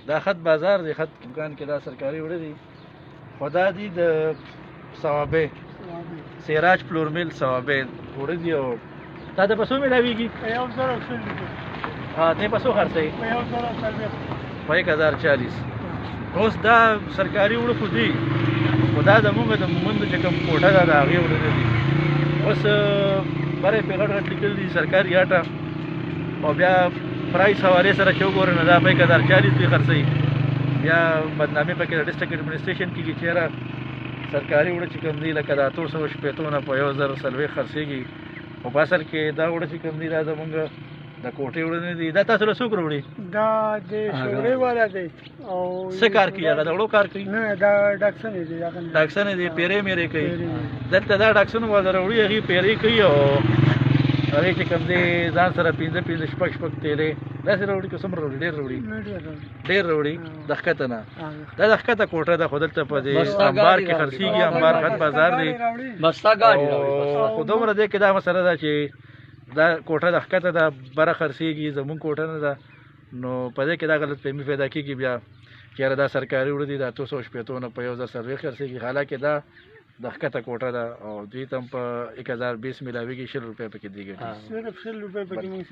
دا خط بازار دی، خط دکان کې دا سرکاري وړه دي، خو دا دي د ثوابې سراج فلور میل ثوابې وړه دي. او تا ته په څو میلاویږي؟ په 1020 روپۍ. ها، ته په څو خرڅوي؟ په 1040. په 1040. اوس دا سرکاري وړه خو دي، خو دا زمونږ د مومندو چې کوم کوټه ده د هغې وړه نه دي. اوس بره یې پرې غټ غټ لیکل دي سرکاري آټه، او بیا پرایس حوالې سره چې وګورې نو دا په 1040 دوی خرڅوي. بیا بدنامي پکې د ډسټرکټ اډمنسټریشن کېږي چې یاره سرکاري وړه چې کوم دي لکه د 860 نه په 1040 خرڅېږي، خو په اصل کې دا وړه چې کوم دي دا زمونږ د کوټې وړه نه دي. دا تاسو له څوک راوړي؟ دا د شورې والا دی. او څه کار کوي هغه؟ د وړو کار کوي؟ نه، دا ډاکسن دی. هغه ډاکسن دی، پیرې میرې کوي. دلته دا ډاکسن والا راوړي، هغې پیرې کوي او هغې چې کوم دی ځان سره پنځه پنځه شپږ شپږ تیلې داسې راوړي. که څومره راوړي؟ ډېر راوړي، ډېر راوړي د ښکته نه. دا د ښکته کوټه ده، خو دلته په دې انبار کې خرڅېږي. انبار خط بازار دی. بسته ګاډي راوړي. خو دومره دی کې دا مسله ده چې دا کوټه د ښکته ده، بره خرڅېږي، زمونږ کوټه نه ده. نو په دې کې دا غلط فهمي پیدا کېږي بیا چې یاره دا سرکاري وړه دي، د 860 نه په 1040 خرڅېږي، حالانکه دا د ښکته کوټه ده او دوی ته هم په 1020 میلاویږي، 20 روپۍ پکې دی ګټي. صرف 20 روپۍ پکې موږ.